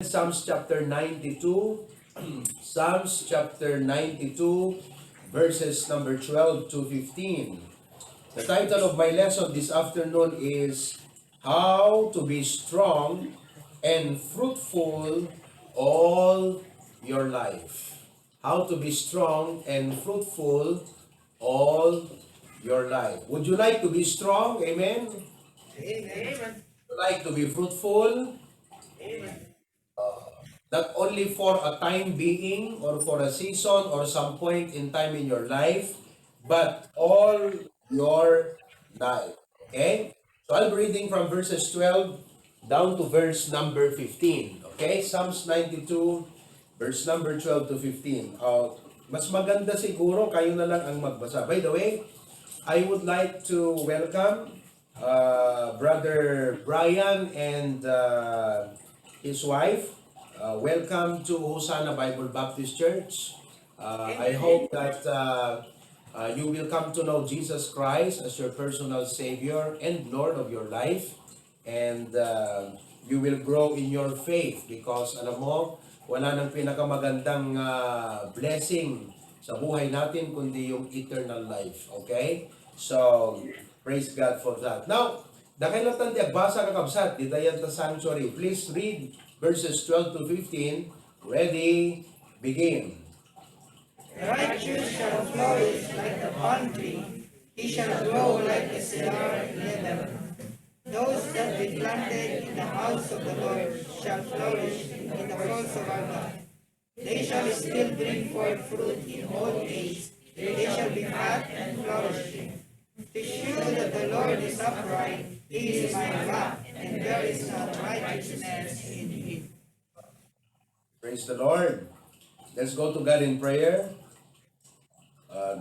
Psalms chapter 92, Psalms chapter 92, verses number 12 to 15. The title of my lesson this afternoon is How to be Strong and Fruitful All Your Life. How to be strong and fruitful all your life. Would you like to be strong? Amen? Amen. Would you like to be fruitful? Amen. Not only for a time being or for a season or some point in time in your life, but all your life. Okay? So I'll be reading from verses 12 down to verse number 15. Okay? Psalms 92, verse number 12 to 15. Mas maganda siguro kayo na lang ang magbasa. By the way, I would like to welcome Brother Brian and his wife. Welcome to Hosanna Bible Baptist Church. I hope that you will come to know Jesus Christ as your personal Savior and Lord of your life. And you will grow in your faith because alam mo, wala nang pinakamagandang blessing sa buhay natin kundi yung eternal life. Okay? So, praise God for that. Now, dakailatan ti agbasa kakabsat, di dayan ta sanctuary. Please read verses 12 to 15. Ready, begin. The righteous shall flourish like the palm tree. He shall grow like a cedar in Lebanon. Those that be planted in the house of the Lord shall flourish in the halls of our God. They shall still bring forth fruit in old age. They shall be fat and flourishing. To shew that the Lord is upright, He is my rock, and there is no righteousness in Him. Praise the Lord. Let's go to God in prayer.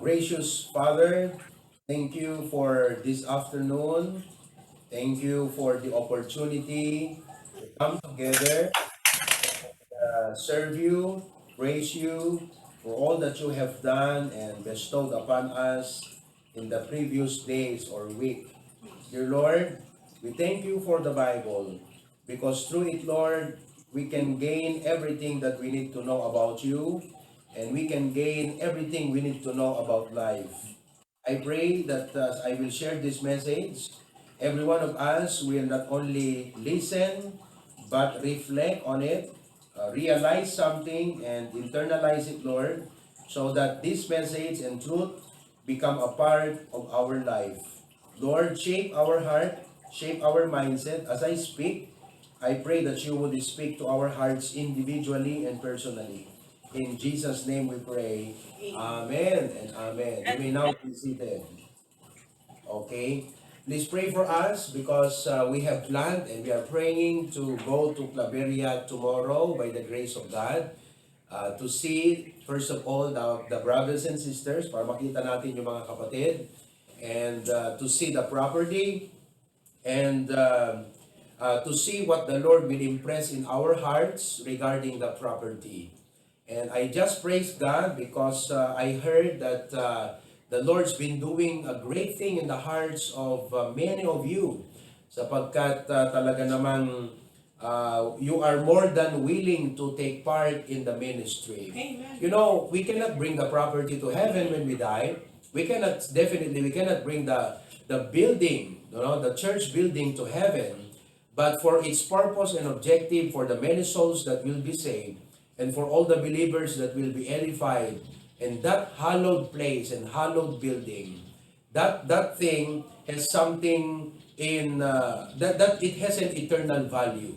Gracious Father, thank you for this afternoon. Thank you for the opportunity to come together, serve you, praise you for all that you have done and bestowed upon us in the previous days or week. Dear Lord, we thank you for the Bible because through it, Lord, we can gain everything that we need to know about you and we can gain everything we need to know about life. I pray that as I will share this message, every one of us will not only listen but reflect on it, realize something, and internalize it, Lord, so that this message and truth become a part of our life. Lord, shape our heart, shape our mindset. As I speak, I pray that you would speak to our hearts individually and personally. In Jesus' name we pray. Amen and amen. You may now be seated. Okay? Please pray for us because we have planned and we are praying to go to Claveria tomorrow by the grace of God to see, first of all, the brothers and sisters para makita natin yung mga kapatid and to see the property and to see what the Lord will impress in our hearts regarding the property. And I just praise God because I heard that the Lord's been doing a great thing in the hearts of many of you sapagkat talaga namang you are more than willing to take part in the ministry. Amen. You know, we cannot bring the property to heaven when we die. We cannot bring the building, the church building to heaven. But for its purpose and objective, for the many souls that will be saved, and for all the believers that will be edified, and that hallowed place and hallowed building, that thing has something in that it has an eternal value.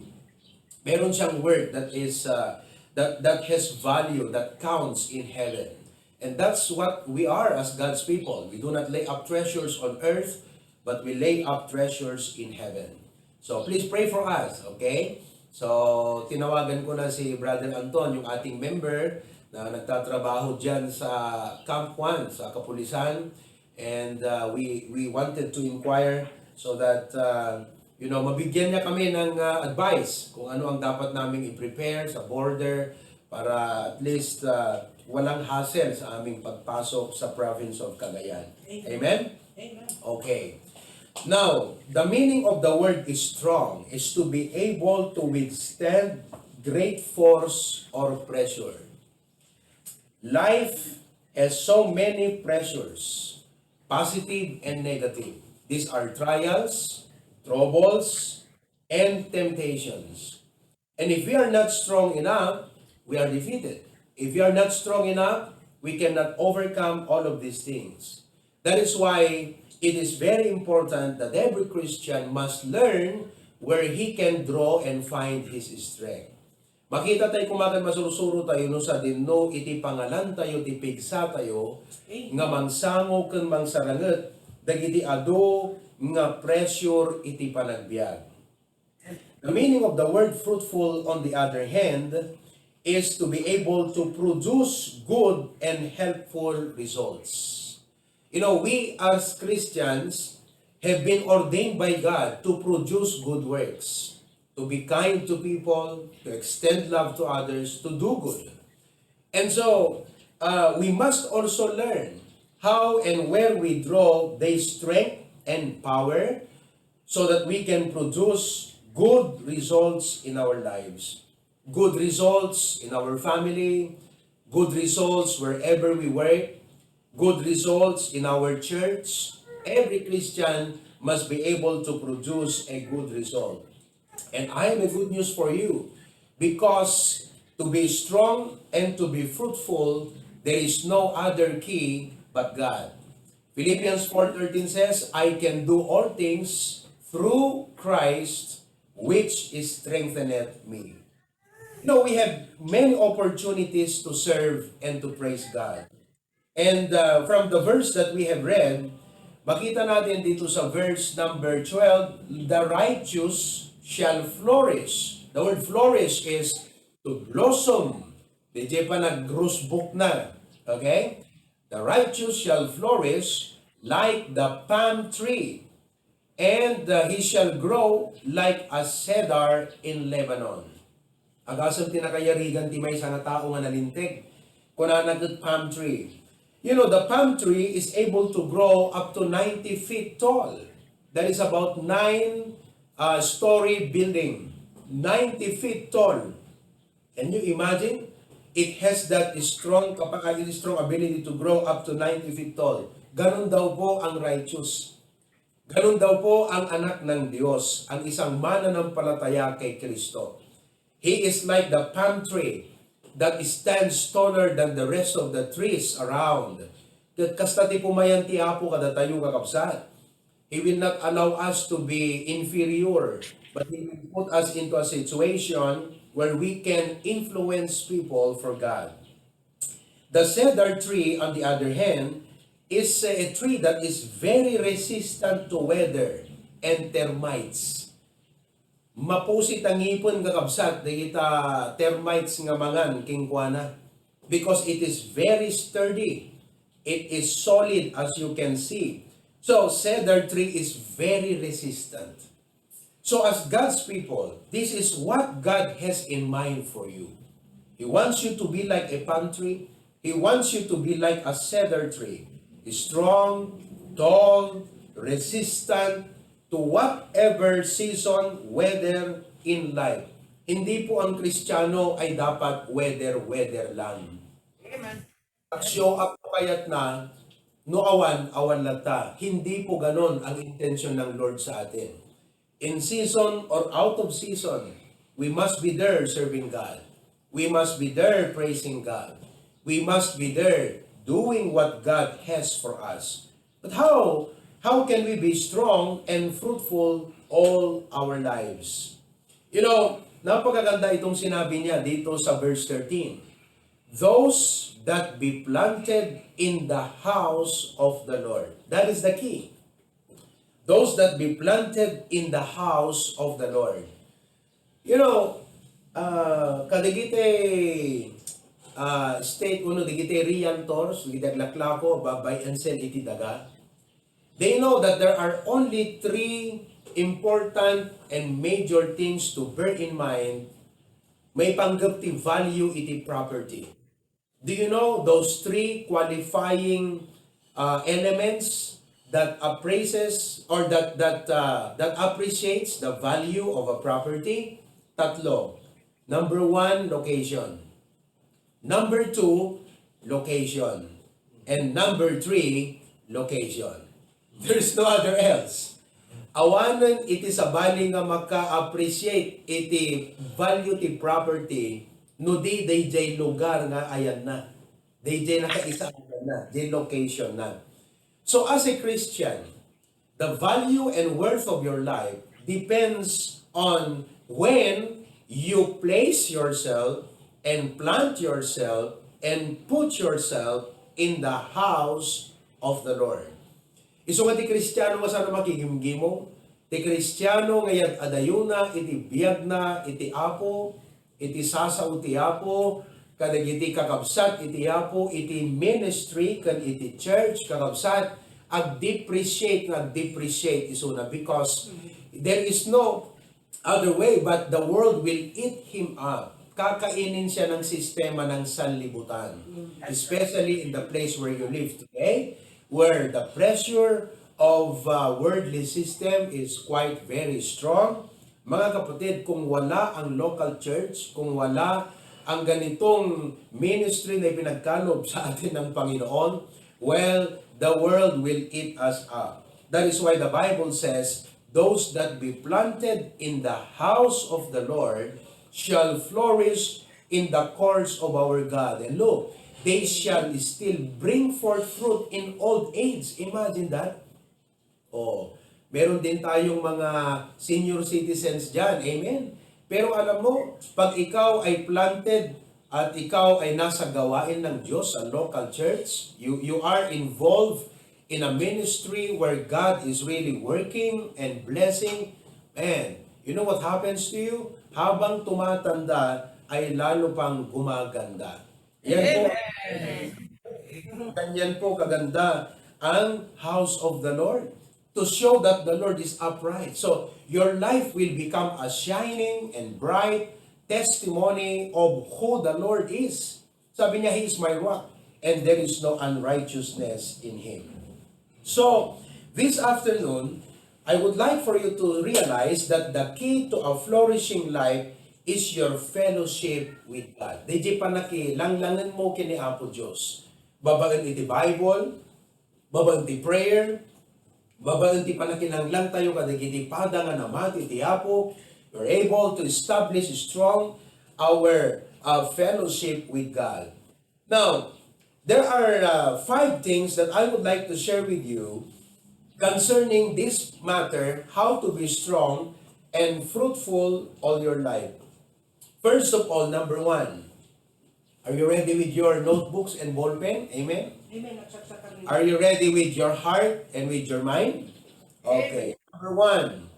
Meron siyang word that is that has value, that counts in heaven. And that's what we are as God's people. We do not lay up treasures on earth, but we lay up treasures in heaven. So please pray for us, okay? So tinawagan ko na si Brother Anton, yung ating member na nagtatrabaho dyan sa Camp 1 sa Kapulisan. And we wanted to inquire so that mabigyan niya kami ng advice kung ano ang dapat naming i-prepare sa border para at least walang hassle sa aming pagpasok sa province of Cagayan. Amen? Amen. Okay. Now, the meaning of the word is strong is to be able to withstand great force or pressure. Life has so many pressures, positive and negative. These are trials, troubles, and temptations. And if we are not strong enough, we are defeated. If we are not strong enough, we cannot overcome all of these things. That is why it is very important that every Christian must learn where he can draw and find his strength. Makita tayo kumakan masurusuro tayo no sa dinno iti pangalan tayo ti pigsa tayo nga mangsango ken mangsaranget dagiti ado nga pressure iti panagbiag. The meaning of the word fruitful, on the other hand, is to be able to produce good and helpful results. You know, we as Christians have been ordained by God to produce good works, to be kind to people, to extend love to others, to do good. And so, we must also learn how and where we draw their strength and power so that we can produce good results in our lives. Good results in our family, good results wherever we work, good results in our church. Every Christian must be able to produce a good result. And I have a good news for you, because to be strong and to be fruitful, there is no other key but God. Philippians 4:13 says, I can do all things through Christ which strengtheneth me. You know, we have many opportunities to serve and to praise God. And from the verse that we have read, makita natin dito sa verse number 12, the righteous shall flourish. The word flourish is to blossom. Di pa nag-rusbok na. Okay? The righteous shall flourish like the palm tree, and he shall grow like a cedar in Lebanon. Agasam tinakayarigan ti may sa nga tao nga nalintig. Kuna nagad palm tree. You know, the palm tree is able to grow up to 90 feet tall. That is about 9-story building. 90 feet tall. Can you imagine? It has that strong ability to grow up to 90 feet tall. Ganun daw po ang righteous. Ganun daw po ang anak ng Diyos, ang isang mananampalataya kay Kristo. He is like the palm tree that stands taller than the rest of the trees around. Kasta ti pumayan ti Apo kada tayo kakabsat. He will not allow us to be inferior, but He will put us into a situation where we can influence people for God. The cedar tree, on the other hand, is a tree that is very resistant to weather and termites. Mapusit ang ipon kakabsat dahita termites nga mangan king kuana, because it is very sturdy. It is solid, as you can see. So cedar tree is very resistant. So as God's people, this is what God has in mind for you. He wants you to be like a palm tree. He wants you to be like a cedar tree. Strong, tall, resistant to whatever season, weather in life. Hindi po ang Kristiyano ay dapat weather lang. Amen. Show up payat na, no awan lata. Hindi po ganon ang intention ng Lord sa atin. In season or out of season, we must be there serving God. We must be there praising God. We must be there doing what God has for us. But how can we be strong and fruitful all our lives? You know, napakaganda itong sinabi niya dito sa verse 13. Those that be planted in the house of the Lord. That is the key. Those that be planted in the house of the Lord. You know, kadigite state uno digite realtors, digite laklako, buy and sell iti daga. They know that there are only 3 important and major things to bear in mind. May panggap ti value iti property. Do you know those 3 qualifying elements that appraises or that appreciates the value of a property? Tatlo. Number one, location. Number two, location. And number three, location. There's no other else. Awanan iti sabali nga maka-appreciate iti value ti property no di DJ lugar nga ayan na. DJ nakaisa na, di location na. So as a Christian, the value and worth of your life depends on when you place yourself and plant yourself and put yourself in the house of the Lord. Iso nga ti Kristiyano nga sana makigimgimo, ti Kristiyano ngayon adayuna, iti biyag na, iti apo, iti sasaw ti apo, kadag iti kakabsat, iti apo, iti ministry, kan iti church, kakabsat, ag-depreciate, iso na, because there is no other way but the world will eat him up. Kakainin siya ng sistema ng sanlibutan. Especially in the place where you live today, where the pressure of worldly system is quite very strong. Mga kapatid, kung wala ang local church, kung wala ang ganitong ministry na ipinagkalob sa atin ng Panginoon, well, the world will eat us up. That is why the Bible says, those that be planted in the house of the Lord shall flourish in the courts of our God. And look, they shall still bring forth fruit in old age. Imagine that. Oh, meron din tayong mga senior citizens dyan. Amen. Pero alam mo, pag ikaw ay planted at ikaw ay nasa gawain ng Diyos sa local church, you are involved in a ministry where God is really working and blessing, and you know what happens to you? Habang tumatanda, ay lalo pang gumaganda. Yan po, ganyan po kaganda ang house of the Lord, to show that the Lord is upright. So, your life will become a shining and bright testimony of who the Lord is. Sabi niya, He is my rock, and there is no unrighteousness in Him. So, this afternoon, I would like for you to realize that the key to a flourishing life is your fellowship with God. Di panaki, langlangan mo kini Apo Diyos. Babaan iti Bible, babaan iti prayer, babaan iti panakinanglang tayo kadagiti padangan naman iti Apo. You're able to establish strong our fellowship with God. Now, there are 5 things that I would like to share with you concerning this matter, how to be strong and fruitful all your life. First of all, number 1, are you ready with your notebooks and ballpen? Amen? Amen. Are you ready with your heart and with your mind? Okay. Number 1,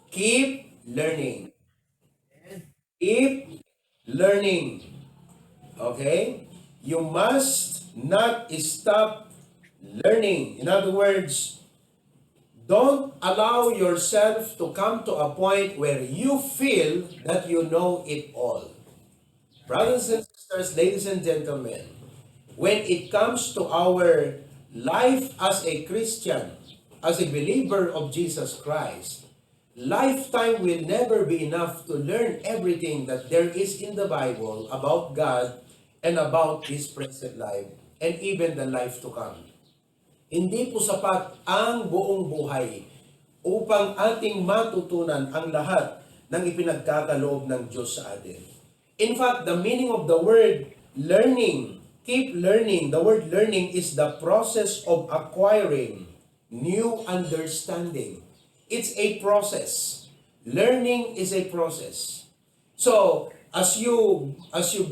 keep learning. Keep learning. Okay? You must not stop learning. In other words, don't allow yourself to come to a point where you feel that you know it all. Brothers and sisters, ladies and gentlemen, when it comes to our life as a Christian, as a believer of Jesus Christ, lifetime will never be enough to learn everything that there is in the Bible about God and about this present life and even the life to come. Hindi po sapat ang buong buhay upang ating matutunan ang lahat ng ipinagkakaloob ng Diyos sa atin. In fact, the meaning of the word learning, keep learning, the word learning is the process of acquiring new understanding. It's a process. Learning is a process. So, as you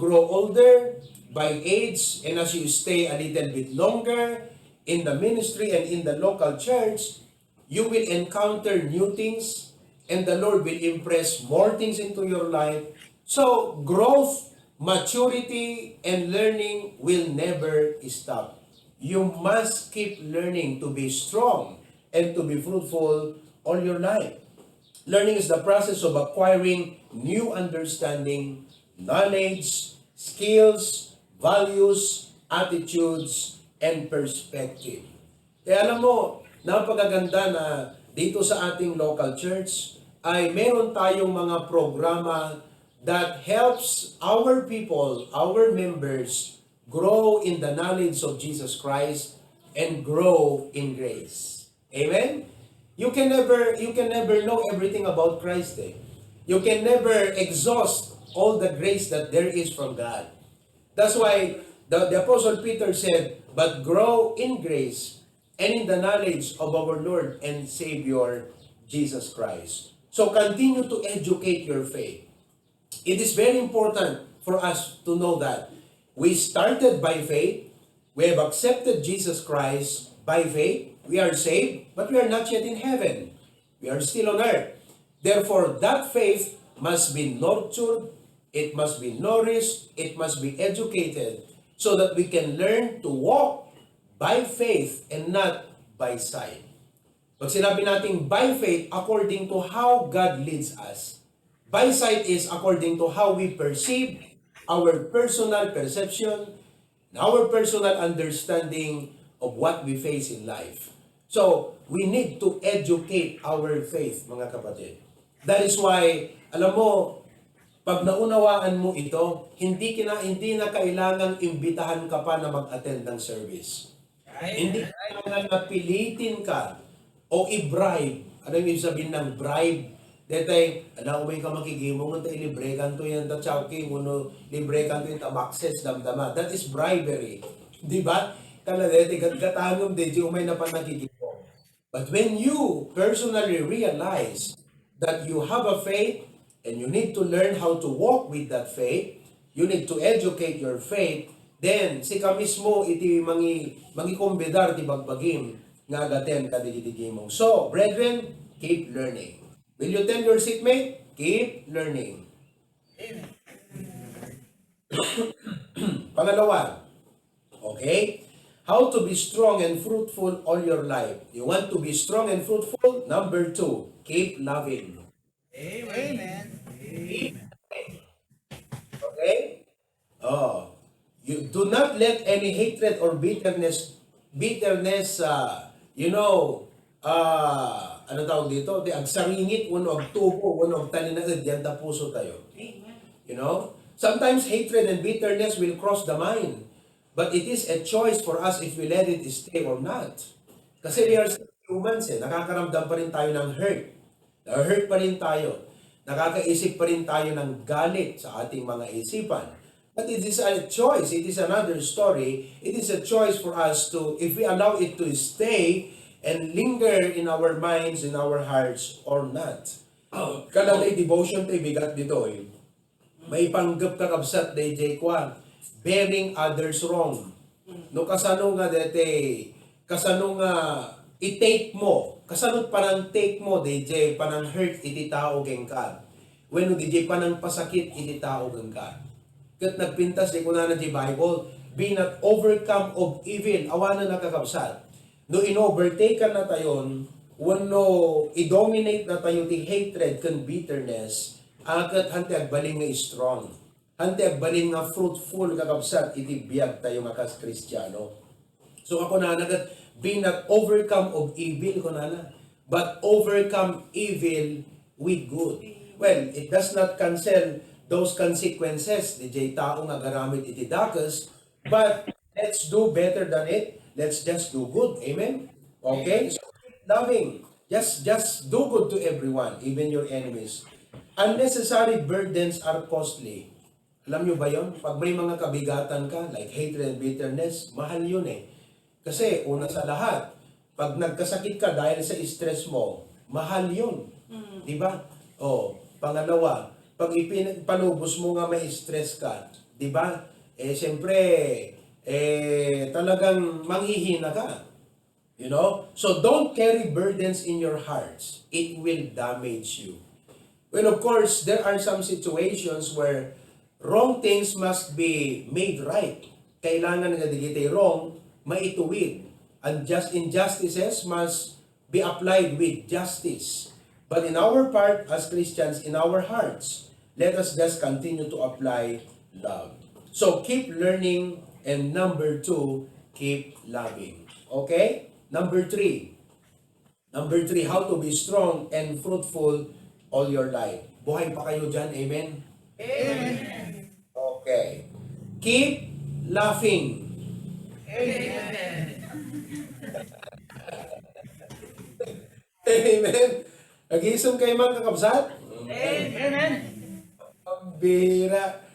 grow older by age and as you stay a little bit longer in the ministry and in the local church, you will encounter new things and the Lord will impress more things into your life. So, growth, maturity, and learning will never stop. You must keep learning to be strong and to be fruitful all your life. Learning is the process of acquiring new understanding, knowledge, skills, values, attitudes, and perspective. Kaya alam mo, napakaganda na dito sa ating local church ay meron tayong mga programa that helps our people, our members, grow in the knowledge of Jesus Christ and grow in grace. Amen? You can never know everything about Christ. You can never exhaust all the grace that there is from God. That's why the Apostle Peter said, but grow in grace and in the knowledge of our Lord and Savior, Jesus Christ. So continue to educate your faith. It is very important for us to know that we started by faith, we have accepted Jesus Christ by faith, we are saved, but we are not yet in heaven. We are still on earth. Therefore, that faith must be nurtured, it must be nourished, it must be educated, so that we can learn to walk by faith and not by sight. Pag sinabi natin by faith, according to how God leads us. By sight is according to how we perceive, our personal perception, our personal understanding of what we face in life. So, we need to educate our faith, mga kapatid. That is why, alam mo, pag naunawaan mo ito, hindi na kailangang imbitahan ka pa na mag-attend ng service. Hindi kailangan na pilitin ka o i-bribe. Ano yung ibig sabihin ng bribe? Detay, alam mo ka makigimo mo, libre kan to yan, tachawking, libre kan to yung tamakses, damdama. That is bribery. Di ba? Kala dete, gatangom de, di umay na pa nakikimo. But when you personally realize that you have a faith and you need to learn how to walk with that faith, you need to educate your faith, then si ka mismo iti mangi kumbedar ti bagbagim nga agaten kadididigimong. So, brethren, keep learning. Will you tell your seatmate? Keep learning. Pangalawa, okay? How to be strong and fruitful all your life. You want to be strong and fruitful? Number 2, keep loving. Amen. Okay? Oh, you do not let any hatred or bitterness, ano tawag dito? Di agsaringit, uno ag tubo, uno ag talinaid, yan ta puso tayo. You know? Sometimes hatred and bitterness will cross the mind. But it is a choice for us if we let it stay or not. Kasi we are still humans nakakaramdam pa rin tayo ng hurt. Na-hurt pa rin tayo. Nakakaisip pa rin tayo ng galit sa ating mga isipan. But it is a choice. It is another story. It is a choice for us to, if we allow it to stay and linger in our minds, in our hearts, or not. Kalalay devotion tayo bigat dito May panggap kakabsat DJ Kwan, bearing others wrong. No kasano nga dete, kasano nga i-take mo, kasanot parang take mo DJ, panang hurt iti tao geng ka. When DJ panang pasakit iti tao geng ka. Kat nagpintas di ko na di Bible, be not overcome of evil, awanan na kakabsat. No in-overtake na tayon, wano i-dominate na tayo ti hatred kan bitterness, akat hanti agbaling nga strong. Hanti agbaling nga fruitful kakabsat iti biyag tayo nga kas Kristiyano. So ako na nagat, be not overcome of evil ko na, but overcome evil with good. Well, it does not cancel those consequences di jay tao nga garamit iti dakas, but let's do better than it. Let's just do good. Amen? Okay? So, loving. Just do good to everyone, even your enemies. Unnecessary burdens are costly. Alam nyo ba yun? Pag may mga kabigatan ka, like hatred and bitterness, mahal yun Kasi una sa lahat, pag nagkasakit ka dahil sa stress mo, mahal yun. Di ba? Pangalawa, pag panubos mo nga may stress ka, di ba? Siyempre, talagang manghihina ka. You know? So don't carry burdens in your hearts. It will damage you. Well, of course, there are some situations where wrong things must be made right. Kailangan nga digiti wrong, maituwid. And injustices must be applied with justice. But in our part, as Christians, in our hearts, let us just continue to apply love. So keep learning, and number 2, keep loving. Okay? Number 3, how to be strong and fruitful all your life. Buhay pa kayo dyan, amen? Amen. Okay. Keep laughing. Amen. Amen. Nag-iisang kayo mga kakabsat? Amen. Ang bira.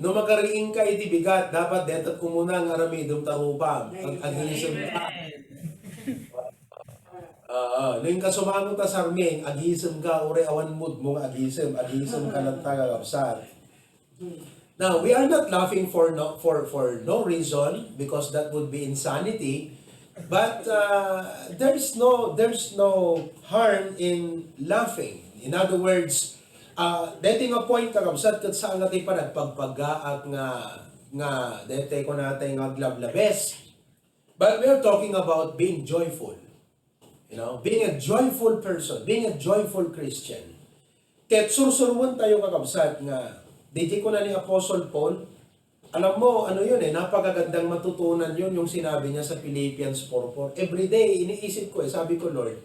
No makariing ka iti bigat, dapat detat kumuna ang aramidong tarupam. Ag-agisam ka. Nung kasumangon ta sarming, agisam ka, ure awan mood mo agisam ka ng tagakabsat. Now, we are not laughing for no reason because that would be insanity. But there's no harm in laughing. In other words, dating a point kakabsat kat saan natin pa nagpagpagaak nga dete ko natin nga glablabes. But we are talking about being joyful. You know, being a joyful person, being a joyful Christian. Ket sursurwan tayo kakabsat nga DJ ko na ni Apostle Paul. Alam mo, ano yun napakagandang matutunan yun yung sinabi niya sa Philippians 4:4. Every day, iniisip ko sabi ko, Lord,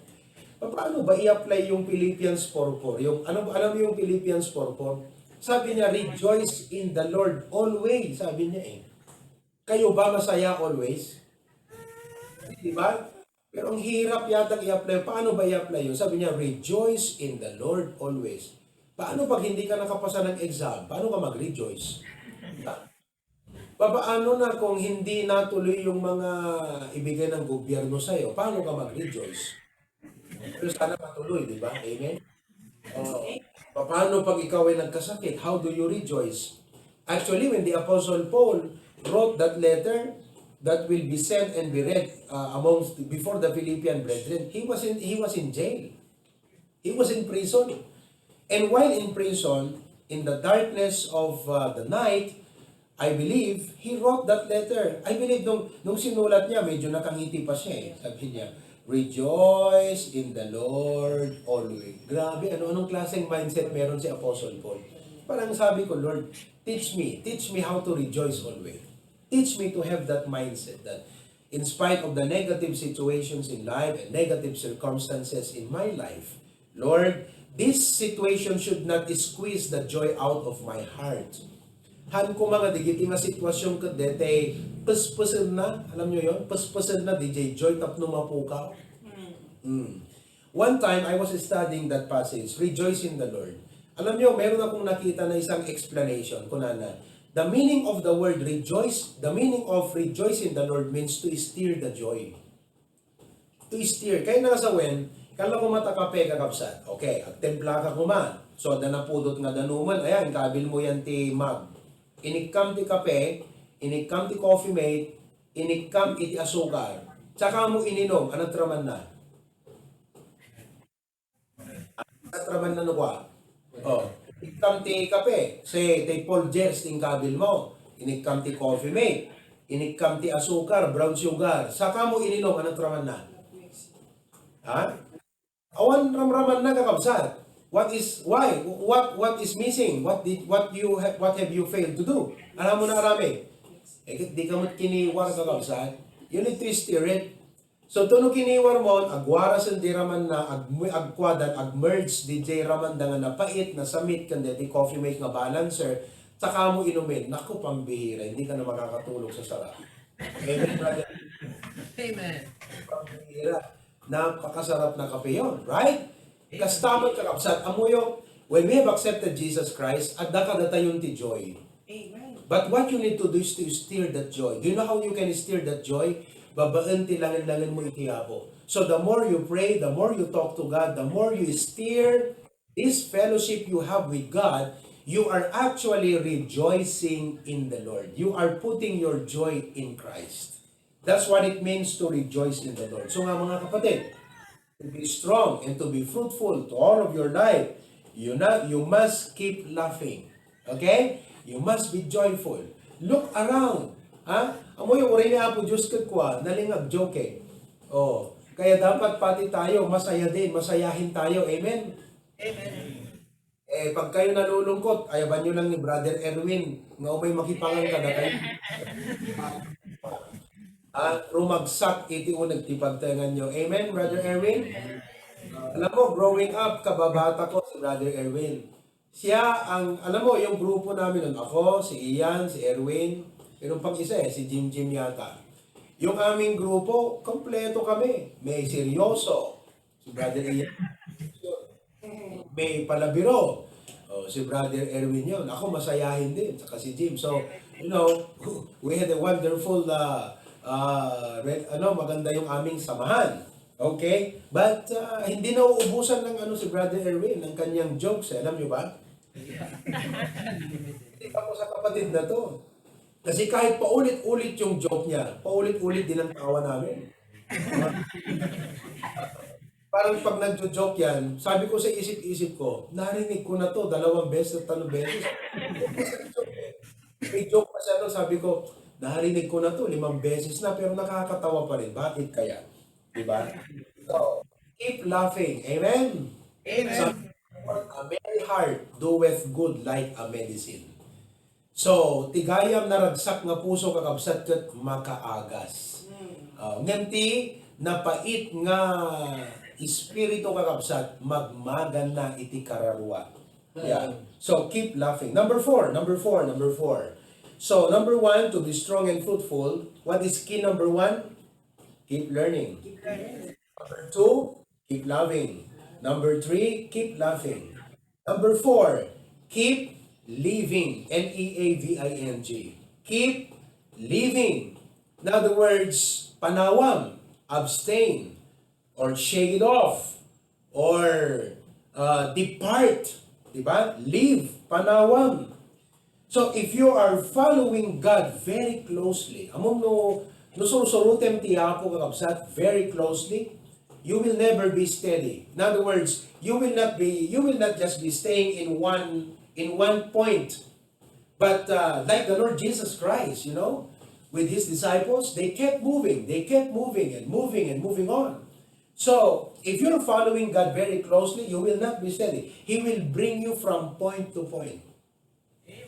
paano ba i-apply yung Philippians 4:4? Alam mo yung Philippians 4:4? Sabi niya, rejoice in the Lord always. Sabi niya Kayo ba masaya always? Di ba? Pero ang hirap yata i-apply. Paano ba i-apply yun? Sabi niya, rejoice in the Lord always. Paano pag hindi ka nakapasa ng exam? Paano ka mag-rejoice? Paano na kung hindi natuloy yung mga ibigay ng gobyerno sa'yo? Paano ka mag-rejoice? Pero sana matuloy, di ba? Amen? Paano pag ikaw ay nagkasakit? How do you rejoice? Actually, when the Apostle Paul wrote that letter that will be sent and be read before the Philippian brethren, he was in jail. He was in prison. And while in prison, in the darkness of the night, I believe, he wrote that letter. I believe nung sinulat niya, medyo nakangiti pa siya Sabi niya, rejoice in the Lord always. Grabe, anong klaseng mindset meron si Apostle Paul? Parang sabi ko, Lord, teach me how to rejoice always. Teach me to have that mindset that in spite of the negative situations in life and negative circumstances in my life, Lord, this situation should not squeeze the joy out of my heart. Han ko mga digiti nga sitwasyon ko dete, pespesan na, alam nyo yon, pespesan na DJ Joy tapno mapukaw. One time, I was studying that passage, rejoice in the Lord. Alam nyo, meron akong nakita na isang explanation, kunana, the meaning of the word rejoice, the meaning of rejoice in the Lord means to stir the joy. To stir. Kaya nakasawen, kala ko matakape kakapsat. Okay, agtempla ka kuma. So, danapudot nga danuman, ayan, kabil mo yan ti mag. Inikam ti kape, inikam ti coffee mate, inikam iti asukar. Tsaka mo ininom, anong traman na? Anong traman na nukwa? Inikam ti kape, say, ti Folgers ting kabil mo. Inikam ti coffee mate, inikam ti asukar, brown sugar. Saka mo ininom, anong traman na? Ha? Awan ramraman na kakabsat. What is missing? What have you failed to do? Alam mo na arami. Di ka mo kiniwar kakabsat. You need to stir it. So tuno kiniwar mo, agwara sa di raman na agkwadan, agmerge di jay raman da nga napait na samit kanda di coffee mate nga balancer. Saka mo inumin. Naku, pambihira. Hindi ka na makakatulog sa sarap. Amen, brother. Amen. Pambihira. Napakasarap na kape yun, right? Kastamot kakabsat, amo yung, when we have accepted Jesus Christ, at dakadatayon ti joy. Amen. But what you need to do is to stir that joy. Do you know how you can stir that joy? Babaan ti langan-langan mo itiyapo. So the more you pray, the more you talk to God, the more you stir this fellowship you have with God, you are actually rejoicing in the Lord. You are putting your joy in Christ. That's what it means to rejoice in the Lord. So nga mga kapatid, to be strong and to be fruitful to all of your life, you must keep laughing. Okay? You must be joyful. Look around. Ha? Amo yung uri ni Apo Diyos kakwa, nalingag joke kaya dapat pati tayo, masaya din, masayahin tayo. Amen? Amen. Pag kayo nalulungkot, ayaban nyo lang ni Brother Erwin, nga umay makipangan ka na kayo. Rumagsak iti unag tipagtangan nyo. Amen, Brother Erwin? Alam mo, growing up, kababata ko si Brother Erwin. Siya ang, alam mo, yung grupo namin nun, ako, si Ian, si Erwin, pero pang isa si Jim Jim yata. Yung aming grupo, kompleto kami. May seryoso, si Brother Ian. May palabiro, si Brother Erwin yun. Ako masayahin din, saka si Jim. So, you know, we had a wonderful, maganda yung aming samahan. Okay? But hindi na uubusan ng si Brother Erwin, ng kanyang jokes. Alam niyo ba? Hindi ako sa kapatid na to. Kasi kahit paulit-ulit yung joke niya, paulit-ulit din ang tawa namin. Parang pag nagjo-joke yan, sabi ko sa isip-isip ko, narinig ko na to 2 beses at 3 beses. May joke pa siya, sabi ko, narinig ko na to 5 beses na, pero nakakatawa pa rin. Bakit kaya? Diba? So, keep laughing. Amen? Amen. So, a merry heart doeth good like a medicine. So, tigayam na ragsak nga puso kakabsat ket makaagas. Nganti napait nga espiritu kakabsat magmagan na iti kararwa. Yeah. So keep laughing. Number four. So number 1, to be strong and fruitful. What is key number 1? Keep learning. Number 2, keep loving. Number 3, keep laughing. Number 4, keep living. Leaving. Keep living. In other words, panawam, abstain, or shake it off, or depart. Diba? Leave, panawam. So if you are following God very closely, among no surusurutem ti Apo kakabsat very closely, you will never be steady. In other words, you will not just be staying in one point. But like the Lord Jesus Christ, with his disciples, they kept moving and moving on. So, if you're following God very closely, you will not be steady. He will bring you from point to point.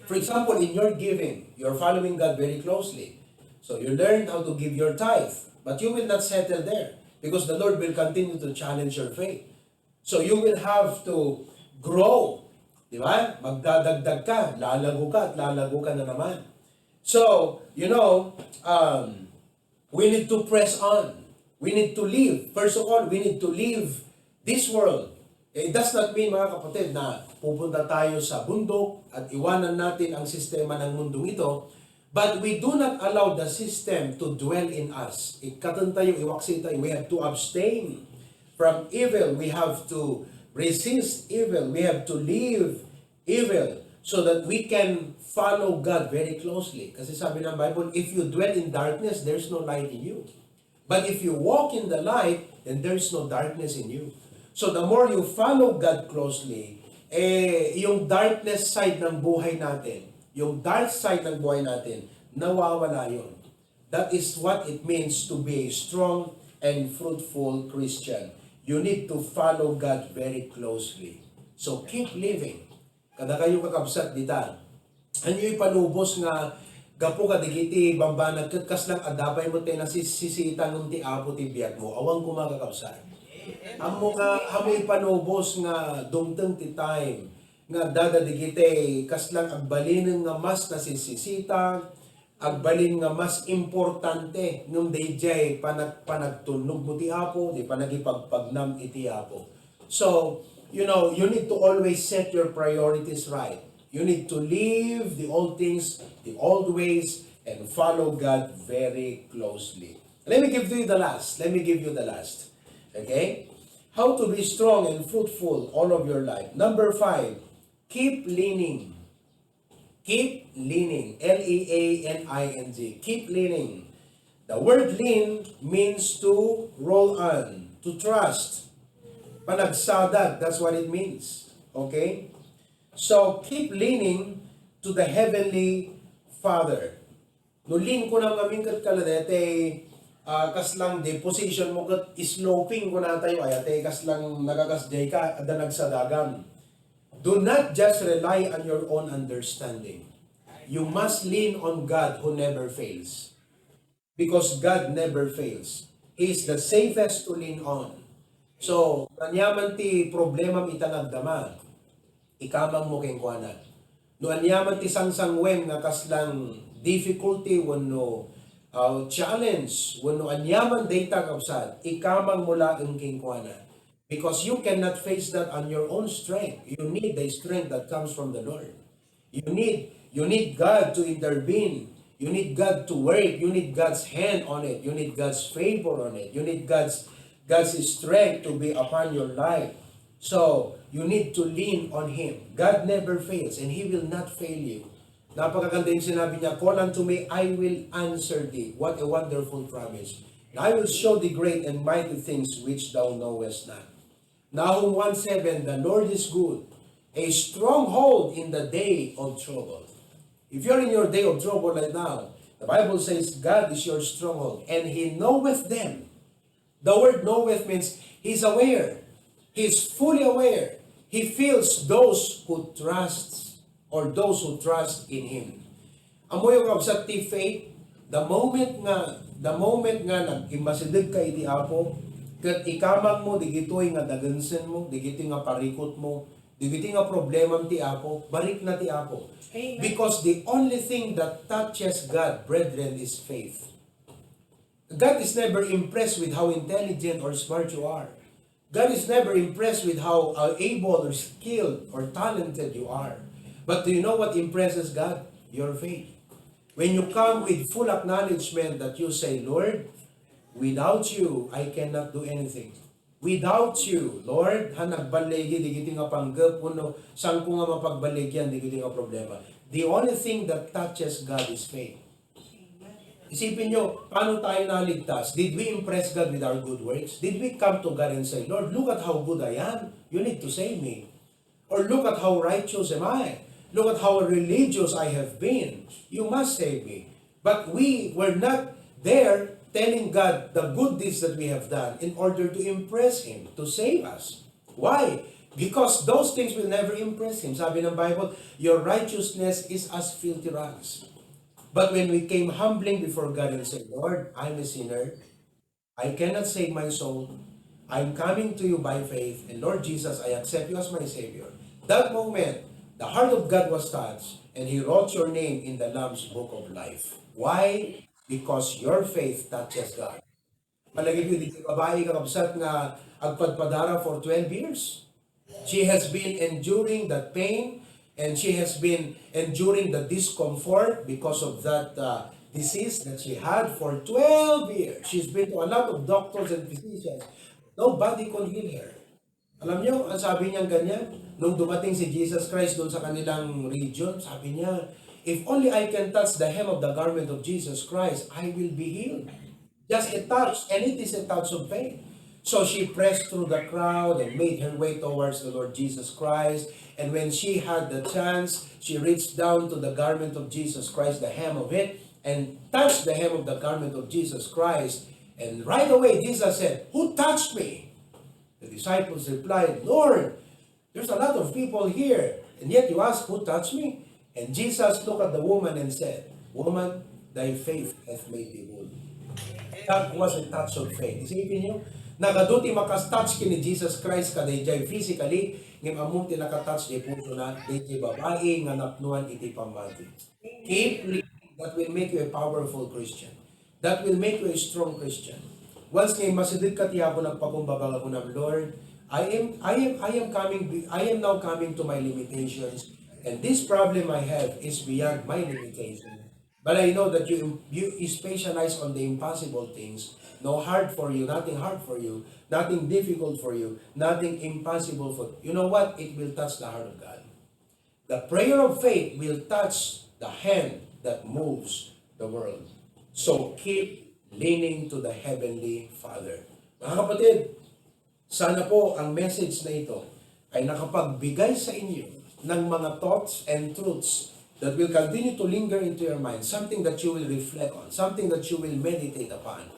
For example, in your giving, you're following God very closely. So, you learn how to give your tithe, but you will not settle there because the Lord will continue to challenge your faith. So, you will have to grow. Di ba? Magdadagdag ka, lalago ka na naman. So, we need to press on. We need to live. First of all, we need to leave this world. It does not mean, mga kapatid, na pupunta tayo sa bundok at iwanan natin ang sistema ng mundong ito. But we do not allow the system to dwell in us. Ikatan tayo, iwaksi tayo. We have to abstain from evil. We have to resist evil. We have to leave evil so that we can follow God very closely. Kasi sabi ng Bible, if you dwell in darkness, there's no light in you. But if you walk in the light, then there's no darkness in you. So the more you follow God closely, yung darkness side ng buhay natin, yung dark side ng buhay natin, nawawala yun. That is what it means to be a strong and fruitful Christian. You need to follow God very closely. So keep living. Kada kayo kakabsat dita, anyo ipalubos nga gapo ka digiti bambanag ket kaslang adapay mo tay nasisisitan ng ti Apo ti biag mo awang kumakakabsat. Amo nga amoy panubos nga dumteng ti time nga dada digiti kaslang agbalin nga mas nasisisita, agbalin nga mas importante ngem dayjay panagtunog mo ti Apo, di panagipagpagnam iti Apo. So, you need to always set your priorities right. You need to leave the old things, the old ways, and follow God very closely. Let me give you the last. Okay? How to be strong and fruitful all of your life. Number 5, keep leaning. Keep leaning. Leaning. Keep leaning. The word lean means to roll on, to trust. Panagsadag, that's what it means. Okay? So, keep leaning to the Heavenly Father. Nulin ko na kaming kaladete, kaslang deposition mo kat sloping ko na tayo, ayate, kaslang nagagasday ka, ada nagsadagan. Do not just rely on your own understanding. You must lean on God who never fails. Because God never fails. He is the safest to lean on. So, nanyaman ti problema itanagdama. ikamang mo keng kuana. No anyaman ti sangsangwen nga kaslang difficulty wenno challenge wenno anyaman data kapsat, ikamang mula ang keng kuana. Because you cannot face that on your own strength. You need the strength that comes from the Lord. You need God to intervene. You need God to work. You need God's hand on it. You need God's favor on it. You need God's strength to be upon your life. So, you need to lean on Him. God never fails and He will not fail you. Napakaganda yung sinabi niya, call unto me, I will answer thee. What a wonderful promise. And I will show thee great and mighty things which thou knowest not. Nahum 1:7, the Lord is good, a stronghold in the day of trouble. If you're in your day of trouble right now, the Bible says God is your stronghold and He knoweth them. The word knoweth means He's aware. He's fully aware. He feels those who trust or those who trust in Him. Amo yung kabsat ti faith, the moment nga nagimasidig ka iti Apo, kat ikamang mo, digitoy nga dagansen mo, digitoy nga parikot mo, digitoy nga problema ti Apo, barik na ti Apo. Amen. Because the only thing that touches God, brethren, is faith. God is never impressed with how intelligent or smart you are. God is never impressed with how able or skilled or talented you are. But do you know what impresses God? Your faith. When you come with full acknowledgement that you say, Lord, without you, I cannot do anything. Without you, Lord, nagbalegi, di kiti nga panggap, uno, saan ko nga mapagbaligyan, di kiti nga problema. The only thing that touches God is faith. Isipin nyo, paano tayo naligtas? Did we impress God with our good works? Did we come to God and say, Lord, look at how good I am. You need to save me. Or look at how righteous am I. Look at how religious I have been. You must save me. But we were not there telling God the good deeds that we have done in order to impress Him, to save us. Why? Because those things will never impress Him. Sabi ng Bible, your righteousness is as filthy rags. But when we came humbling before God and said, Lord, I'm a sinner. I cannot save my soul. I'm coming to you by faith. And Lord Jesus, I accept you as my Savior. That moment, the heart of God was touched. And He wrote your name in the Lamb's Book of Life. Why? Because your faith touches God. Malagay ko dito, babae kakabsat nga agpadpadara for 12 years. She has been enduring that pain and she has been enduring the discomfort because of that disease that she had for 12 years. She's been to a lot of doctors and physicians. Nobody can heal her. Alam niyo, ang sabi niya ganyan, nung dumating si Jesus Christ doon sa kanilang region, sabi niya, if only I can touch the hem of the garment of Jesus Christ, I will be healed. Just a touch, and it is a touch of faith. So she pressed through the crowd and made her way towards the Lord Jesus Christ. And when she had the chance, she reached down to the garment of Jesus Christ, the hem of it, and touched the hem of the garment of Jesus Christ. And right away, Jesus said, who touched me? The disciples replied, Lord, there's a lot of people here, and yet you ask, who touched me? And Jesus looked at the woman and said, woman, thy faith hath made thee whole. That was a touch of faith. Isipin niyo, nagaduti makas-touch kini Jesus Christ kadayjay physically, ngem among tinaka-touch di puso na, dayjay babae nga napnuan iti pamati. Keep living. That will make you a powerful Christian. That will make you a strong Christian. Once ngay masidid ka tiya ko nagpakumbaba ko ng Lord, I am now coming to my limitations, and this problem I have is beyond my limitation. But I know that you specialize on the impossible things. No hard for you, nothing hard for you, nothing difficult for you, nothing impossible for you. You know what? It will touch the heart of God. The prayer of faith will touch the hand that moves the world. So keep leaning to the Heavenly Father. Mga kapatid, sana po ang message na ito ay nakapagbigay sa inyo ng mga thoughts and truths that will continue to linger into your mind, something that you will reflect on, something that you will meditate upon,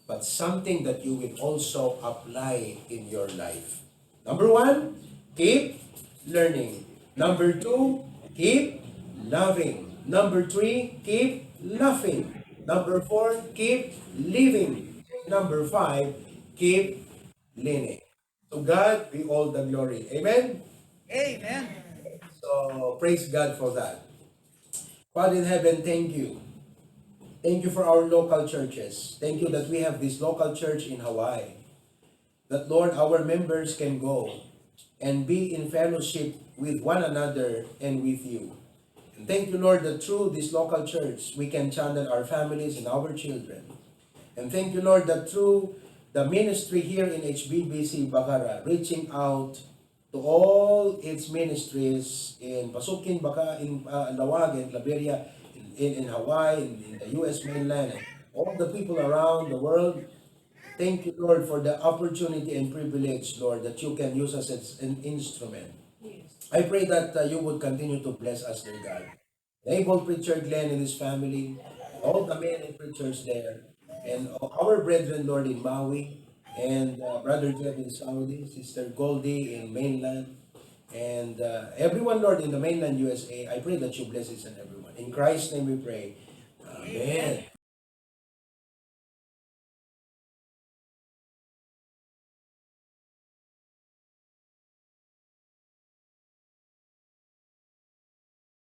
but something that you will also apply in your life. Number 1, keep learning. Number 2, keep loving. Number 3, keep laughing. Number 4, keep living. Number 5, keep leaning. To God be all the glory. Amen? Amen. So praise God for that. Father in heaven, thank you. Thank you for our local churches. Thank you that we have this local church in Hawaii. That Lord, our members can go and be in fellowship with one another and with you. And thank you, Lord, that through this local church, we can channel our families and our children. And thank you, Lord, that through the ministry here in HBBC Bacarra, reaching out to all its ministries in Pasukin, Baka, in Lawag, in Liberia, in Hawaii, in the U.S. mainland, and all the people around the world. Thank you, Lord, for the opportunity and privilege, Lord, that you can use us as an instrument. I pray that you would continue to bless us, dear God. Able preacher Glenn and his family, all the men and preachers there, and our brethren, Lord, in Maui, and Brother Jeff in Saudi, Sister Goldie in mainland, and everyone, Lord, in the mainland USA. I pray that you bless each and everyone. In Christ's name we pray. Amen.